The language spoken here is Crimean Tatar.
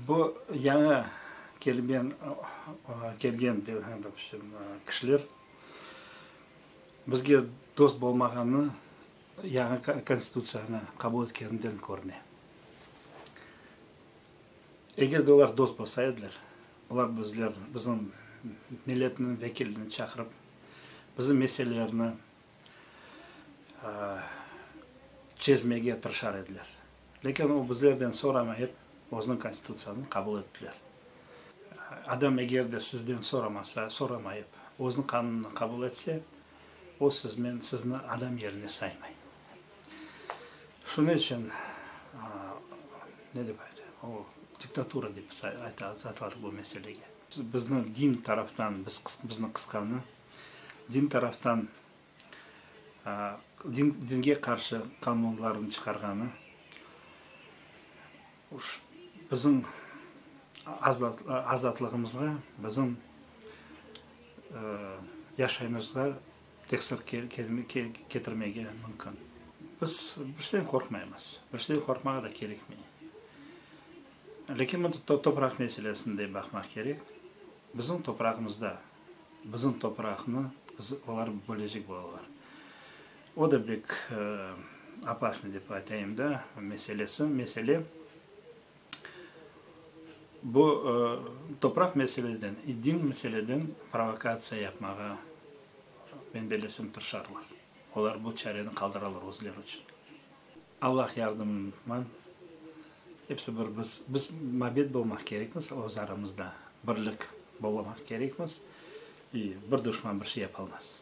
Bu yañı kelgen kelgen kişiler bizge dost bolmağanı yañı Konstitutsiyanı qabul etkeninden körüne. Eger de olar dost bolsa ediler, olar bizler, bizim milletniñ vekilini çaqırıp, bizim meselelerni çezmege tırışar ediler. Lâkin o bizlerden soramayıp, özüniñ Konstitutsiyanı qabul ettiler. Adam eger de sizden soramasa, soramayıp, özüniñ qanunını qabul etse, o sizmen, sizni adam yerine saymay. Şunıñ içün, ne dep aytayım, o diktatura dep aytalar bu meselege. Bizni din taraftan, bizni qısqanı, din taraftan dinge qarşı qanunlarnı çıqarğanı, bizim azatlığımızğa, bizim yaşayımızğa tesir ketirmege mümkün. Biz bir şeyden qorqmaymız, bir şeyden qorqmağa da kerekmey. Lâkin mında topraq meselesini de baqmaq kerek. Bizim toprağımızda Bizim topraqnı olar bölecek bolalar. O da bek opasnıy dep aytayım da, meselesi, mesele. Bu topraq meseleden, din meseleden provokatsiya yapmağa, men bellesem, tırışarlar. Olar bu çareni qaldıralar özleri içün. Allah yardımıman, episi bir biz, biz mabet bolmaq kerekmiz öz aramızda, birlik bolmaq kerekmiz, i bir duşman bir şey yapalmaz.